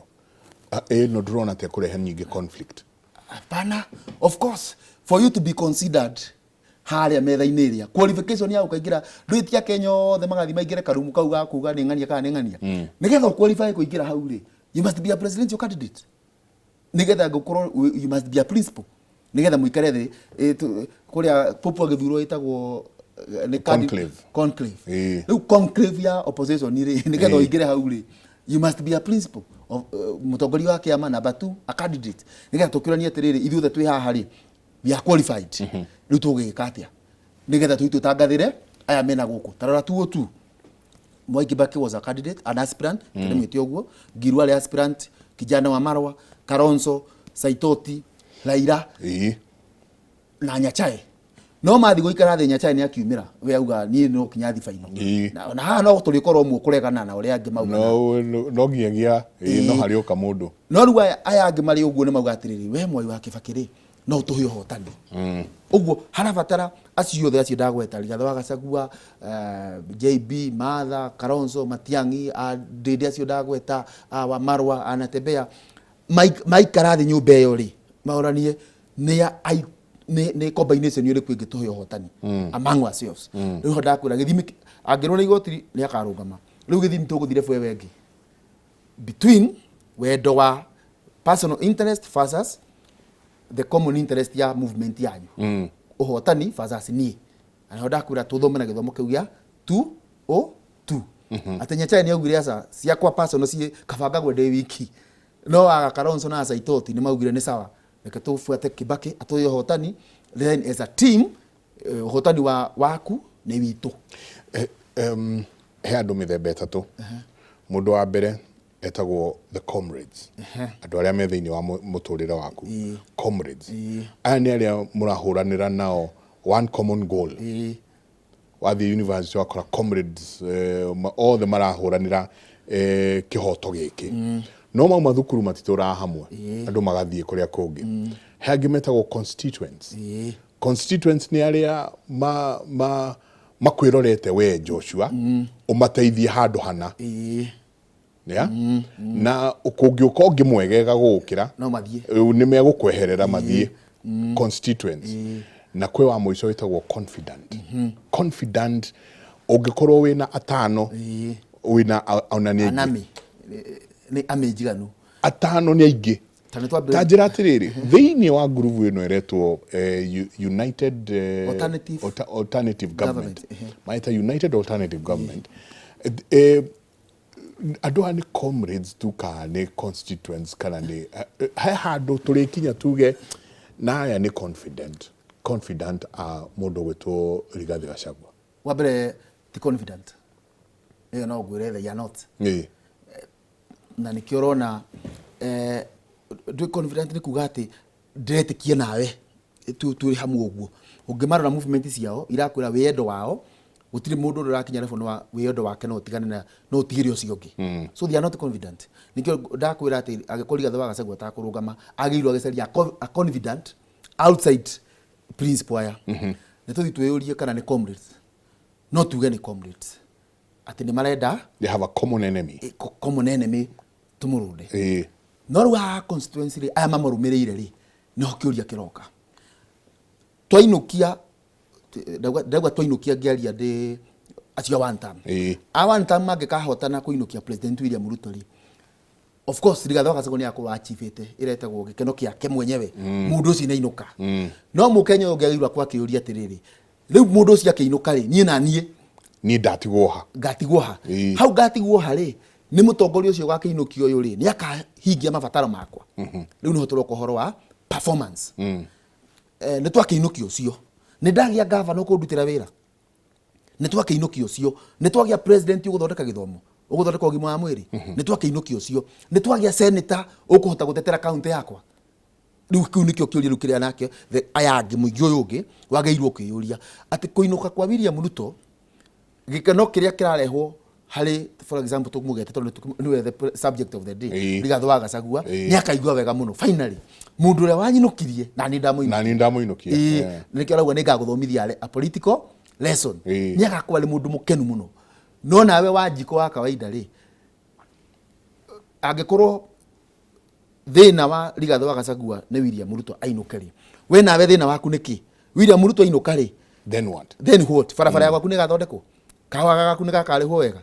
Ĩno ndũrona ta ĩkũrehe nyingĩ conflict? Hapana, of course for you to be considered harĩa metha-inĩ ĩrĩa qualification ya ũkaingĩra ndwĩtia Kenya othe magathiĩ maingĩre karumu kau ga kuga nĩ ng'ania kana nĩ ng'ania. Nĩgetha ũqualify kũingĩra hau rĩ, you must be a presidential candidate. Nĩgetha ngũkorwo you must be a principal. Nĩgetha mũikare thĩ, kũrĩa Pope agĩthurwo ĩtagwo nĩ Conclave. Conclave. Rĩu conclave ya opposition rĩ, nĩgetha ũingĩre hau rĩ, you must be a principal of mũtongoria wa kĩama, number 2, a candidate. Nĩgetha tũkĩũranie atĩrĩrĩ, ithuothe twĩ haha rĩ, we are qualified. Rĩu tũgĩka atĩa nĩgetha tũthiĩ tũtangathĩre aya mena gũkũ. Ta rora tu tu Mwai Kibaki was a candidate, an aspirant, mm. ũguo Ngiru arĩ aspirant, Kijana wa Marwa, Kalonzo, Saitoti, Raila na Nyachae. No mathi gũikara thĩ Nyachae nĩ akiumĩra, we auga niĩ no kinya thi final. Na haha no tũrĩkorwo ũmwe kũregana na ũrĩa angĩ mauga. No, no, no nginyagia, no harĩ ũka mũndũ. No rĩu aya angĩ marĩ ũguo nĩ mauga atĩrĩrĩ, we Mwai wa Kibaki rĩ, no ũtũhe ũhotani. Ũguo harabatara acio othe acio ndagweta, Rigathĩ wa Gachagua, JB, Martha, Kalonzo, Matiang'i, Ndindi acio ndagweta, wa Marwa, Anatembea, maikara thĩ nyũmba ĩyo rĩ, maũranie nĩ combination ĩrĩkũ ĩngĩtũhe ũhotani among ourselves. Rĩu ho ndakwĩra gĩthimi angĩrwo nĩ igoti nĩ akarũgama. Rĩu gĩthimi tũgũthiĩ level ĩyo ĩngĩ between wendo wa personal interest versus the common interest ya movement yanyu. Ũhotani versus niĩ. Na nĩho ndakwĩra tũthome na gĩthomo kĩu gĩa 202. Atĩ Nyachae nĩ augire aca ciakwa personal ciĩ kabanga gwenda wiki. No aga Kalonzo na Saitoti nĩ maugire nĩ sawa, reke tũbuate Kibaki atũhe ũhotani, then as a team ũhotani waku nĩ witũ. He andũ mĩthemba ĩtatũ. Mũndũ wa mbere etagwo the comrades, andũ arĩa me thĩinĩ wa mũtũrĩre waku. Comrades aya nĩ arĩa mũrahũranĩra nao one common goal. Wathiĩ university wakora comrades othe marahũranĩra Kĩhoto gĩkĩ no mauma thukuru matitũraga hamwe, andũ magathiĩ kũrĩa kũngĩ. He angĩ metagwo constituents. Constituents nĩ arĩa ma makwĩrorete we Joshua ũmateithie handũ hana. Yeah? Na kũngĩũka ũngĩ mwegega gũgũkĩra, no mathiĩ. Nĩ megũkweherera mathiĩ. Constituents. Na kwĩ wa mũico wĩtagwo confidant. Confidant, ũngĩkorwo wĩna atano, wĩna ona nĩ aingĩ. Anami nĩ amĩ njiganu. Atano nĩ aingĩ. Ta nĩ twambĩrĩria- Ta njĩra atĩrĩrĩ, thĩinĩ wa ngurubu ĩno ĩretwo United Alternative Alternative Government, Government, ehe. Maeta United Alternative Government, andũ aya nĩ comrades tu kana nĩ constituents, kana nĩ he handũ tũrĩkinya tuge na aya nĩ confident a mũndũ ũgwĩtwo Rigathĩ Gachagua? Wa mbere, ti confident ĩyo, no ngwĩre they are not. Na nĩkĩo ũrona ndwĩ confident, nĩ kuga atĩ ndĩretĩkia nawe tũrĩ hamwe ũguo. Ũngĩmarora movement ciao, irakwĩra wĩyendo wao gũtirĩ mũndũ ũrĩa ũrakinya level wa wĩyendo wake no ũtigane na no ũtigĩre ũcio ũngĩ. So they are not confident. Nĩkĩo ndakwĩra atĩ angĩkorwo Rigathĩ wa Gachagua atakũrũgama, agĩrĩirwo agĩcaria a confident outside principle aya. Nĩ tũthiĩ twĩyũrie kana nĩ comrades. No tuge nĩ comrades, atĩ nĩ marenda They have a common enemy. Common enemy, tũmũrũnde. No rĩu haha constituency rĩ, aya mamũrũmĩrĩire rĩ, nĩho kĩũria kĩroka. Twainũkia, ndauga twainũkia, ngĩaria ndĩ acio a one term. A one term mangĩkahotana kũinũkia President William Ruto rĩ, of course Rigathĩ wa Gachagua nĩ akorwo achievĩte ĩretagwo gĩkeno kĩake mwenyewe, mũndũ ũcio nĩainũka. No mũkenya ũyũ ũngĩ agĩrĩirwo akorwo akĩũria atĩrĩrĩ, rĩu mũndũ ũcio akĩinũka rĩ, niĩ na niĩ Niĩ ndatigwo ha? Ngatigwo ha? Hau ngatigwo ha rĩ, nĩ mũtongoria ũcio ũgakĩinũkio ũyũ rĩ, nĩ akahingia mabataro makwa? Rĩu nĩho tũroka ũhoro wa performance. Nĩ twakĩinũkia ũcio, nĩ ndagĩa gavana ũkũndutĩra wĩra? Nĩ twakĩinũkia ũcio, nĩ twagĩa president ũgũthondeka gĩthomo, ũgũthondeka ũgima wa mwĩrĩ? Nĩ twakĩinũkia ũcio, nĩ twagĩa senator ũkũhota gũtetera kaunti yakwa? Rĩu kĩu nĩkĩo kĩũria rĩu kĩrĩa nake aya angĩ, mũingĩ ũyũ ũngĩ wagĩrĩirwo kwĩyũria, atĩ kũinũka kwa William Ruto, gĩkeno kĩrĩa kĩrarehwo harĩ, for example, tũmũgete tondũ nĩwe the subject of the day, Rigathĩ wa Gachagua, nĩ akaigua wega mũno, finally mũndũ ũrĩa wanyinũkirie na niĩ ndamũinũkia. Na niĩ ndamũinũkia. Nĩkĩo arauga nĩ ngagũthomithia a political lesson. Nĩ agakorwo arĩ mũndũ mũkenu mũno. No nawe Wanjikũ wa kawaida rĩ, angĩkorwo thĩna wa Rigathĩ wa Gachagua nĩ William Ruto ainũke rĩ, we nawe thĩna waku nĩ kĩ? William Ruto ainũka rĩ, Then what? Then what? Barabara ya gwaku nĩ ĩgathondekwo? Kahawa gaku nĩ gakarĩhwo wega?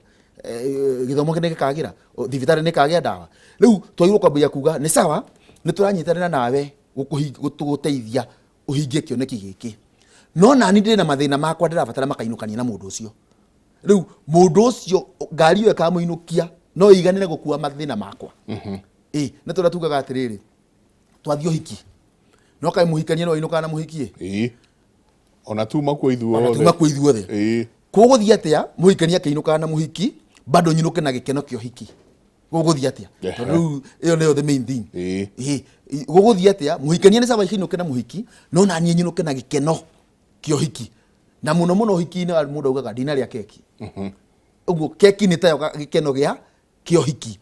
Gĩthomo nĩ gĩkagĩra? Thibitarĩ nĩ ĩkagĩa ndawa? Rĩu twagĩrĩirwo kwambĩrĩria kuga nĩ sawa, nĩ tũranyitanĩra nawe gũteithia ũhingie kĩoneki gĩkĩ, no nani ndĩ na mathĩna makwa ndĩrabatara makainũkania na mũndũ ũcio. Rĩu mũndũ ũcio, ngari ĩyo ĩkamũinũkia no ĩiganĩre gũkua mathĩna makwa? Ĩ nĩ tũrĩa tugaga atĩrĩrĩ, twathiĩ ũhiki, no kaĩ mũhikania no ainũkaga na mũhikie? Ona tuma kuo ithuothe. Ona tuma kuo ithuothe. Kũgũthiĩ atĩa mũhikania akĩinũkaga na mũhiki, bado nyinũke na gĩkeno kĩa ũhiki? Gũgũthiĩ atĩa? Tondũ rĩu ĩyo nĩyo the main thing. Gũgũthiĩ atĩa mũhikania nĩ sawa inũke na mũhiki, no naniĩ nyinũke na gĩkeno kĩa ũhiki? Na mũno mũno ũhiki-inĩ mũndũ augaga ndinarĩa keki. Ũguo keki nĩ tayo gĩkeno gĩa kĩa ũhiki.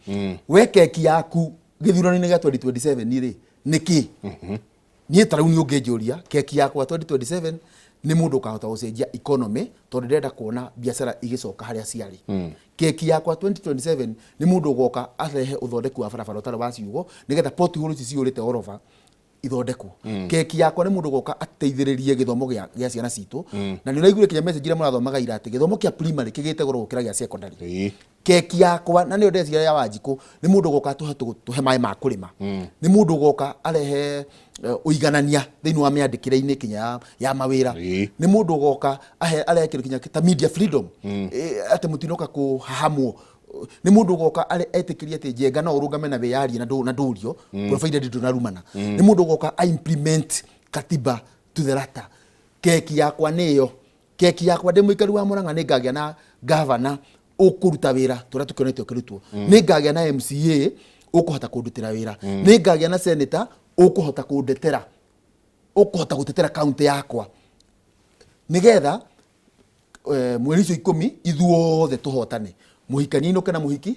We keki yaku gĩthurano-inĩ gĩa 2027 rĩ, nĩ kĩ? Niĩ ta rĩu nĩ ũngĩnjũria keki yakwa 2027 nĩ mũndũ ũkahota gũcenjia economy, tondũ ndĩrenda kuona biacara igĩcoka harĩa ciarĩ. Keki yakwa 2027 nĩ mũndũ ũgoka arehe ũthondeku wa barabara ũtarĩ wa ciugo, nĩgetha pothole ici ciyũrĩte all over ithondekwo. Keki yakwa nĩ mũndũ ũgoka ateithĩrĩrie gĩthomo gĩa ciana citũ. Na nĩ ũraiguire kinya message iria mũrathomaga ira atĩ gĩthomo kĩa primary kĩgĩte goro gũkĩra gĩa secondary. Keki yakwa, na nĩyo ndeciria ya Wanjikũ, nĩ mũndũ ũgoka tũhe maĩ ma kũrĩma, nĩ mũndũ ũgoka arehe ũiganania thĩinĩ wa mĩandĩkĩre-inĩ kinya ya mawĩra, nĩ mũndũ ũgoka arehe kĩndũ kinya ta media freedom, atĩ mũtinoka kũhahamwo, nĩ mũndũ ũgoka etĩkĩrie atĩ Njenga no ũrũgame na wĩyarie na ndũrio, provided ndũnarumana, nĩ mũndũ ũgoka a implement katiba to the letter. Keki yakwa nĩyo keki yakwa. Ndĩ mũikari wa Murang'a, nĩ ngagĩa na gavana ũkũruta wĩra tũrĩa tũkĩonete ũkĩrutwo, nĩ ngagĩa na MCA ũkũhota kũndutĩra wĩra, nĩ ngagĩa na senator ũkũhota kũndetera, ũkũhota gũtetera kaunti yakwa, nĩgetha mweri ũcio 10 ithuothe tũhotane, mũhikania inũke na mũhiki.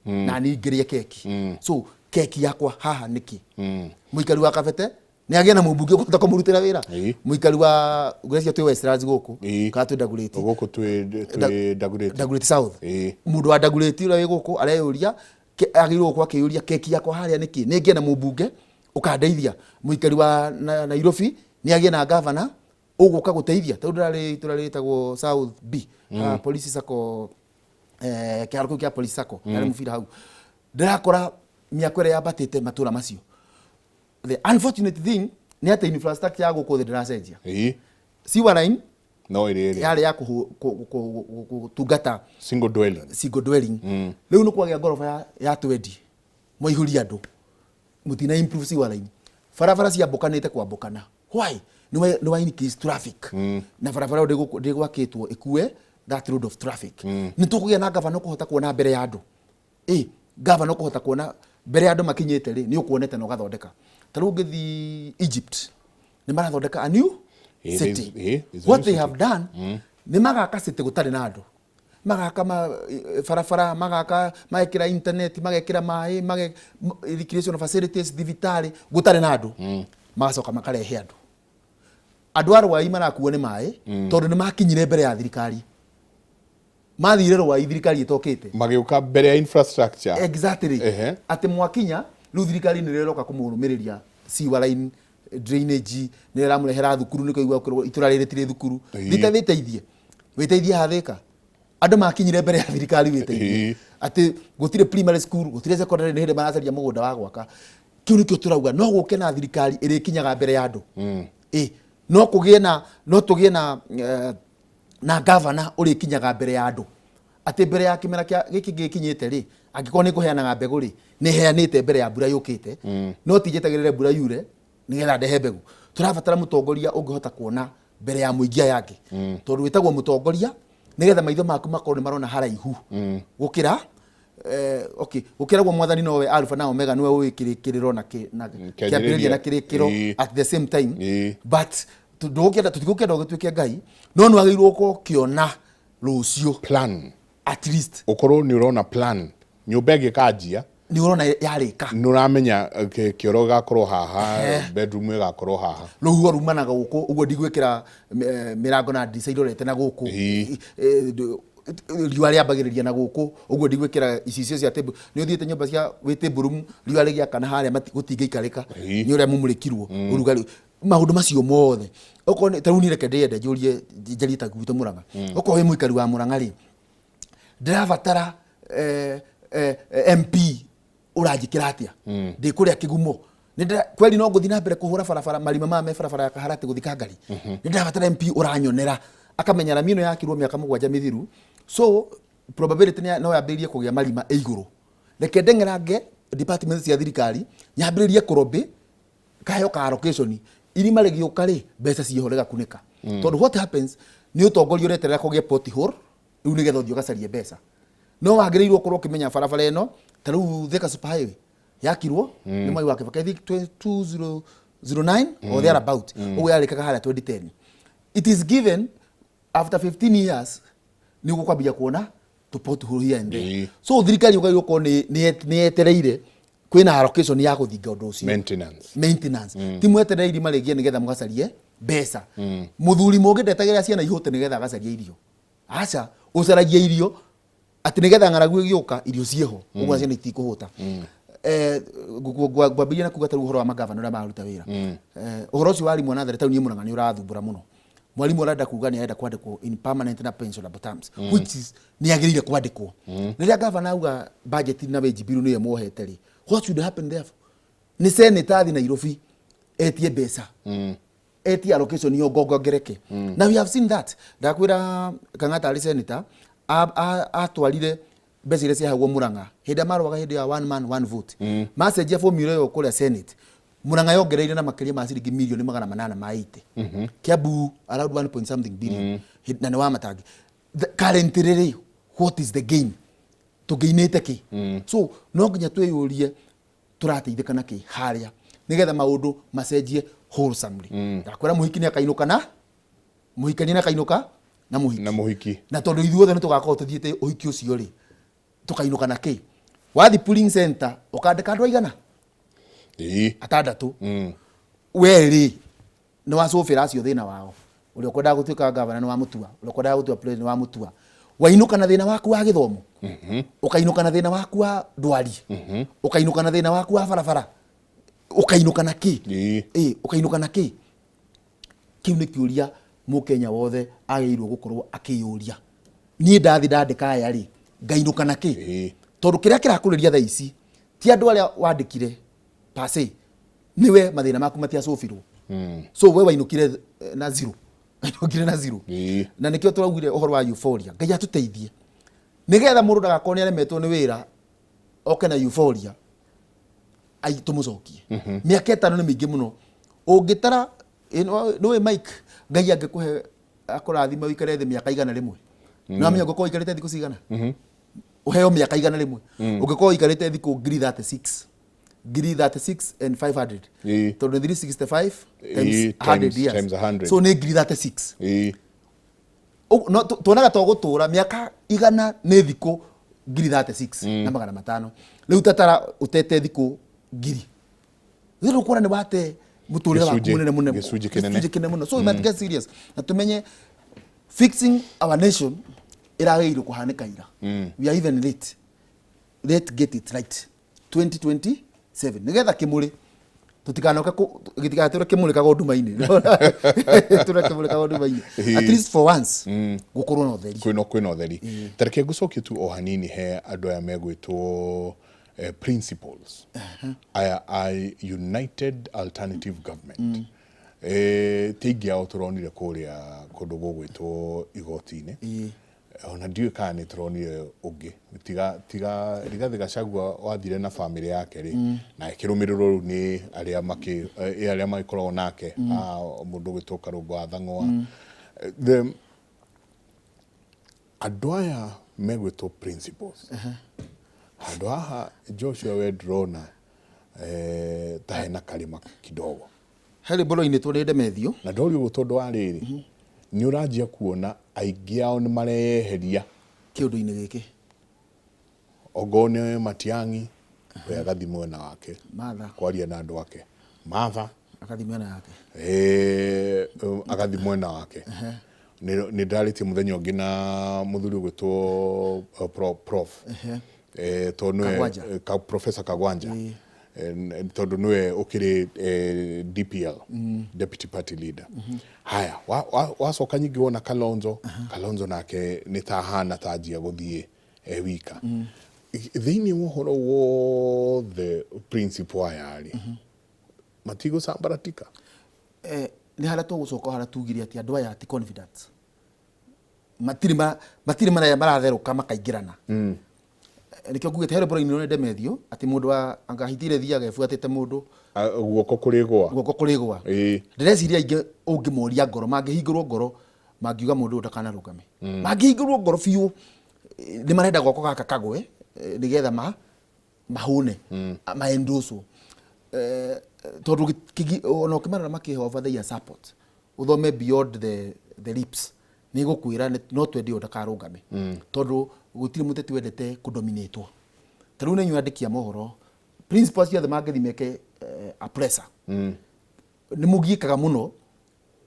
Na niĩ ngĩrĩe keki. So keki yakwa haha nĩkĩ? Mũikari wa Kabete nĩ agĩe na mũmbunge ũkũhota kũmũrutĩra wĩra. Mũikari wa ngwĩciria twĩ Westlands gũkũ kana twĩ Dagoretti. Gũkũ twĩ Dagoretti. Dagoretti South. Mũndũ wa Dagoretti ũrĩa wĩ gũkũ areyũria, agĩrĩirwo gũkorwo akĩyũria, keki yakwa harĩa nĩkĩ? Nĩ ngĩe na mũmbunge ũkandeithia. Mũikari wa Nairobi nĩ agĩe na gavana ũgũka gũteithia, tondũ ndĩrarĩ itũra rĩtagwo South B, Police Sacco, kĩharo kĩu kĩa Police Sacco, harĩ mũbira hau, ndĩrakora mĩako ĩrĩa yambatĩte matũra macio. The unfortunate thing nĩ atĩ infrastructure ya gũkũ thĩ ndĩracenjia. Sewer line No ĩrĩ ĩrĩ yarĩ ya gũtungata single dwelling. Single dwelling. Rĩu nĩ kwagĩa ngoroba ya twendi, mwaihũria andũ, mũtina improve sewer line. Barabara ciambũkanĩte kwambũkana. Why? Nĩ wa increase traffic, na barabara ĩyo ndĩgwakĩtwo ĩkue that load of traffic. Nĩ tũkũgĩa na gavana ũkũhota kuona mbere ya andũ. Ĩ gavana ũkũhota kuona mbere ya andũ makinyĩte rĩ, nĩ ũkuonete na ũgathondeka. Ta rĩu ũngĩthiĩ Egypt, nĩ marathondeka a new city. There's a What new they city. have done, nĩ magaka city gũtarĩ na andũ, magaka barabara, magaka, magekĩra internet, magekĩra maĩ, recreational facilities, thibitarĩ, gũtarĩ na andũ. Magacoka makarehe andũ. Andũ a Rwai marakuo nĩ maĩ tondũ nĩ makinyire mbere ya thirikari. Mathire Rwai thirikari ĩtokĩte. Magĩũka mbere ya infrastructure. Exactly. Atĩ mwakinya rĩu, thirikari nĩ ĩroka kũmũrũmĩrĩria sewer line, drainage, nĩ ĩramũrehera thukuru, nĩ kũigua itũra rĩrĩ rĩtirĩ thukuru. Thita wĩteithie, wĩteithie hathĩka andũ makinyire mbere ya thirikari, wĩteithie. Atĩ gũtirĩ primary school, gũtirĩ secondary, nĩ hĩndĩ maracaria mũgũnda wa gwaka. Kĩu nĩkĩo tũrauga no gũke na thirikari ĩrĩkinyaga mbere ya andũ. Ĩ no kũgĩe na, no tũgĩe na gavana ũrĩkinyaga mbere ya andũ, atĩ mbere ya kĩmera kĩa gĩkĩ gĩkinyĩte rĩ, angĩkorwo nĩ kũheanaga mbegũ rĩ, nĩ heanĩte mbere ya mbura yũkĩte, no ti njetagĩrĩre mbura yure nĩgetha ndehe mbegũ. Tũrabatara mũtongoria ũngĩhota kuona mbere ya mũingĩ aya angĩ, tondũ wĩtagwo mũtongoria nĩgetha maitho maku makorwo nĩ marona haraihu gũkĩra okay, gũkĩra guo Mwathani nowe Alpha na Omega, nĩwe ũĩ kĩrĩkĩrĩro na kĩambĩrĩria na kĩrĩkĩro at the same time. But ndũgũkĩenda, tũtigũkĩenda ũgĩtuĩke Ngai, no nĩ wagĩrĩirwo gũkorwo ũkĩona rũciũ. Plan. At least. Ũkorwo nĩ ũrona plan, nyũmba ĩngĩkanjia, nĩ ũrona yarĩka, nĩ ũramenya kĩoro gĩgakorwo haha, bedroom ĩgakorwo haha. Rũhuho rumanaga gũkũ ũguo, ndigwĩkĩra mĩrango na ndirica irorete na gũkũ. Riũa rĩambagĩrĩria na gũkũ ũguo, ndigwĩkĩra icicio cia table. Nĩ ũthiĩte nyũmba cia wĩ table room, riũa rĩgĩakana harĩa gũtingĩikarĩka nĩ ũrĩa mumũrĩkirwo ũrugarĩ, maũndũ macio mothe. Okorwo ta rĩu niĩ reke ndĩende njũrie, njarie ta gwitũ Mũrang'a. Okorwo wĩ mũikari wa Mũrang'a rĩ, ndĩrabatara MP ũranjĩkĩra atĩa ndĩ kũrĩa kĩgumo? Kweli no ngũthiĩ na mbere kũhũra barabara marima maya me barabara ya Kaharati gũthiĩ Kangari? Nĩ ndĩrabatara MP ũranyonera, akamenya rami ĩno yakirwo mĩaka 7 mĩthiru, so probability no yambĩrĩrie kũgĩa marima ĩ igũrũ. Reke ndeng'erange department cia thirikari, nyambĩrĩrie kũrobĩ kaheo ka allocation, irima rĩgĩũka rĩ, mbeca ciĩho rĩgakunĩka. Tondũ what happens nĩ ũtongoria ũreterera kũgĩe pothole rĩu nĩgetha ũthiĩ ũgacarie mbeca. No wagĩrĩirwo ũkorwo ũkĩmenya barabara ĩno, ta rĩu Thika Super Highway yakirwo nĩ Mwai wa Kibaki, I think 2009 or thereabout, ũguo yarĩkaga harĩa 2010. It is given after 15 years nĩ ũgũkwambia kuona tũ pothole here and there. So thirikari ũgagĩrĩirwo gũkorwo nĩ yetereire kwĩna allocation ya gũthinga ũndũ ũcio. Maintenance. Maintenance. Ti mweterere irima rĩngĩ nĩgetha mũgacarie mbeca. Mũthuri mũngĩ ndetagĩrĩra ciana ihũte nĩgetha agacarie irio. Aca, ũcaragia irio atĩ nĩgetha ng'aragu ĩgĩũka irio ciĩho, ũguo ciana itikũhũta. Ngwambĩrĩria na kuga ta rĩu ũhoro wa magavana ũrĩa mararuta wĩra. Ũhoro ũcio wa arimũ a natharĩ, ta rĩu niĩ Mũrang'a nĩ ũrathumbũra mũno. Mwarimũ arenda kuga nĩ arenda kwandĩkwo in permanent na pensionable terms, which is nĩ agĩrĩire kwandĩkwo. Rĩrĩa gavana auga budget na wage bill nĩyo muohete rĩ, what should happen therefore nĩ senator athi Nairobi etie mbeca, etie allocation yongongongereke. Na we have seen that. Ndakwĩra Kang'ata arĩ senator atwarire mbeca iria ciaheagwo Murang'a hĩndĩ ĩrĩa marũaga, hĩndĩ ya one man one vote. Macenjia formula ĩyo kũrĩa Senate, Murang'a yongereire na makĩria ma ciringi mirioni 880, Kiambu around 1 point something billion. Na nĩ wa matangi. Currently rĩ, what is the gain? Tũngĩinĩte kĩ? So no nginya twĩyũrie tũrateithĩka na kĩ harĩa nĩgetha maũndũ macenjie wholesomely. Ndakwĩra mũhiki nĩ akainũka na mũhikania nĩ akainũka na mũhiki. Na mũhiki. Na tondũ ithuothe nĩ tũgakorwo tũthiĩte ũhiki ũcio rĩ, tũkainũka na kĩ? Wathi polling center ũkandĩka andũ aigana? Atandatũ. We rĩ, nĩ wacũbĩra acio thĩna wao. Ũrĩa ũkwendaga gũtuĩka gavana nĩ wamũtua, ũrĩa ũkwendaga gũtua president nĩ wamũtua. Wainũka na thĩna waku wa gĩthomo, ũkainũka na thĩna waku wa ndwari, ũkainũka na thĩna waku wa barabara, ũkainũka na kĩ? Ĩ, ũkainũka na kĩ? Kĩu nĩ kĩũria mũkenya wothe agĩrĩirwo gũkorwo akĩyũria. Niĩ ndathi ndandĩka aya rĩ, ngainũka na kĩ? Tondũ kĩrĩa kĩrakũrĩria thaa ici ti andũ arĩa wandĩkire per se, nĩwe mathĩna maku matiacũbirwo. So we wainũkire na zero, wainũkire na zero. Na nĩkĩo tũraugire ũhoro wa euphoria. Ngai atũteithie nĩgetha mũndũ ndagakorwo nĩ aremetwo nĩ wĩra oke na euphoria ai tũmũcokie. Mĩaka 5 nĩ mĩingĩ mũno ũngĩtara. Nĩũĩ Mike, Ngai angĩkũhe akũrathime ũikare thĩ mĩaka 100, nĩ wamenya ũngĩkorwo ũikarĩte thikũ cigana? Ũheo mĩaka 100, ũngĩkorwo ũikarĩte thikũ ngiri 36, ngiri 36 and 500. Tondũ nĩ 365 times 100 years. Times 100. So nĩ ngiri 36. No, tuonaga to gũtũra mĩaka 100 nĩ thikũ ngiri 36 na 500. Rĩu tatara ũtete thikũ ngiri rĩu ũkuona nĩ wate mũtũrĩre waku mũnene mũno. Gĩcunjĩ kĩnene. Gĩcunjĩ kĩnene mũno. So we must get serious na tumenye fixing our nation ĩragĩrĩirwo kũhanĩka ira. We are even late. Let's get it right 2027 nigetha kimuri tutikanoke gĩtigatũre kĩmũrĩkaga nduma-inĩ, tũre kĩmũrĩkaga nduma-inĩ. At least for once gũkorwo na ũtheri. Kwĩna ũtheri. Tareke ngũcokie tu o hanini he andũ aya megwĩtwo principals aya a United Alternative Government. Ti aingĩ ao tũronire kũrĩa kũndũ gũgwĩtwo igoti-inĩ. Ona ndiũĩ kana nĩ tũronire ũngĩ tiga Rigathĩ Gachagua wathire na bamĩrĩ yake rĩ, na ĩkĩrũmĩrĩrwo rĩu nĩ arĩa makĩ arĩa magĩkoragwo nake, mũndũ ũgwĩtwo Karũngũ wa Thang'wa. Andũ aya megwĩtwo principals handũ haha, Joshua, we ndĩrona ta hena karĩma kidogo. He rwĩmbo rwainĩtwo nĩ Ndemethio. Na ndori ũguo tondũ wa rĩrĩ, nĩ ũranjia kuona aingĩ ao nĩ mareyeheria kĩũndũ-inĩ gĩkĩ. Ongorwo nĩ Matiang'i, we agathiĩ mwena wake. Martha. Kwaria na andũ ake. Martha. Agathiĩ mwena yake. Agathiĩ mwena wake. Nĩ ndarĩtie mũthenya ũngĩ na mũthuri ũgwĩtwo prof tondũ nĩwe Kagwanja. Professor Kagwanja. Tondũ nĩwe ũkĩrĩ DPL, Deputy Party Leader. Haya, wacoka nyingĩ wona Kalonzo. Kalonzo nake nĩ ta hana ta anjia gũthiĩ e wika. Thĩinĩ wa ũhoro wothe, principal aya rĩ, matigũcambaratika. Nĩ harĩa tũgũcoka harĩa tugire atĩ andũ aya ti confident, matirĩ matirĩ maratherũka makaingĩrana. Nĩkĩo ngugĩte he rwĩmbo rwainirwo nĩ Ndemethio atĩ mũndũ wa anga hiti ĩrĩa ĩthiaga ĩbuatĩte mũndũ. Guoko kũrĩ gwa. Guoko kũrĩ gwa. Ndĩreciria aingĩ ũngĩmoria ngoro, mangĩhingũrwo ngoro, mangiuga mũndũ ũyũ ndakanarũgame. Mangĩhingũrwo ngoro biũ, nĩ marenda guoko gaka kagwe, nĩgetha mahũne, maendoswo. Tondũ ona ũkĩmarora makĩhova their support, ũthome beyond the lips, nĩ gũkwĩra no twende ũyũ ndakarũgame, tondũ gũtirĩ mũteti wendete kũdominatwo. Ta rĩu nĩ inyuĩ andĩki a mohoro, principals ciothe mangĩthiĩ meke a presser, nĩ mũgiĩkaga mũno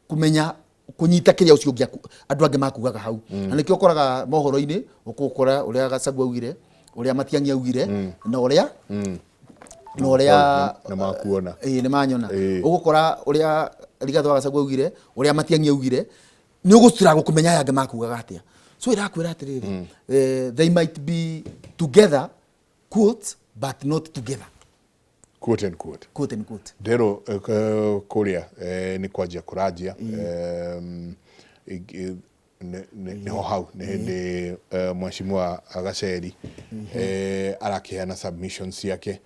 kũmenya kũnyita kĩrĩa ũcio ũngĩ andũ angĩ makugaga hau. Na nĩkĩo ũkoraga mohoro-inĩ ũkũkora ũrĩa Gachagua augire, ũrĩa Matiang'i augire, na ũrĩa Nĩ makuona. Ĩĩ, nĩ manyona. Ũgũkora ũrĩa Rigathĩ wa Gachagua augire, ũrĩa Matiang'i augire, nĩ ũgũstruggle kũmenya aya angĩ makugaga atĩa. So ĩrakwĩra atĩrĩrĩ, they might be together, quote, but not together. Quote and quote. Quote and quote. Ndero kũrĩa nĩ kwanjia kũranjia. Nĩho hau nĩ hĩndĩ Mheshimiwa Gaceri arakĩheana submissions ciake.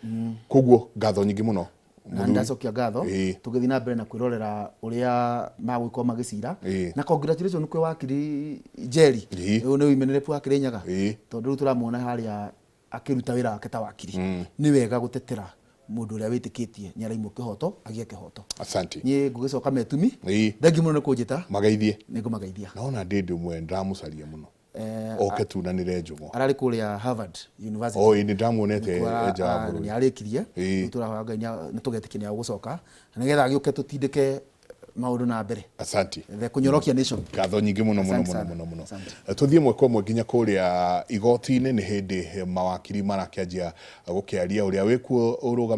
Koguo ngatho nyingĩ mũno, na mũthuri. Ndacokia ngatho. Tũgĩthiĩ na mbere na kwĩrorera ũrĩa magũgĩkorwo magĩcira. Na congratulations kwĩ wakiri Njeri. Ũyũ nĩ women wa Kĩrĩnyaga. Tondũ rĩu tũramuona harĩa akĩruta wĩra wake ta wakiri. Nĩ wega gũtetera mũndũ ũrĩa wĩtĩkĩtie nĩ araimwo kĩhoto agĩe kĩhoto. Asante. Niĩ ngũgĩcoka metumi. Thengiũ mũno nĩ kũnjĩta. Mageithie. Nĩ ngũmageithia. Naona ndĩ ũmwe ndĩramũcaria mũno. Oke tunanire njũng'wa. Ararĩ kũrĩa Harvard University. O ĩ, nĩ ndamuonete nja wa bũrũri. Nĩ arĩkirie. Ĩĩ. Rĩu tũrahoya Ngai nĩ tũgetĩkia nĩ agũcoka na nĩgetha agĩũke tũtindĩke maũndũ na mbere. Asante. The kũnyorokia nation. Ngatho nyingĩ mũno mũno. Asante Mũno sana. mũno mũno. Asante. Tũthiĩ ĩmwe kwa ĩmwe nginya kũrĩa igoti-inĩ. Nĩ hĩndĩ mawakiri marakĩanjia gũkĩaria ũrĩa wĩkuo ũrũgam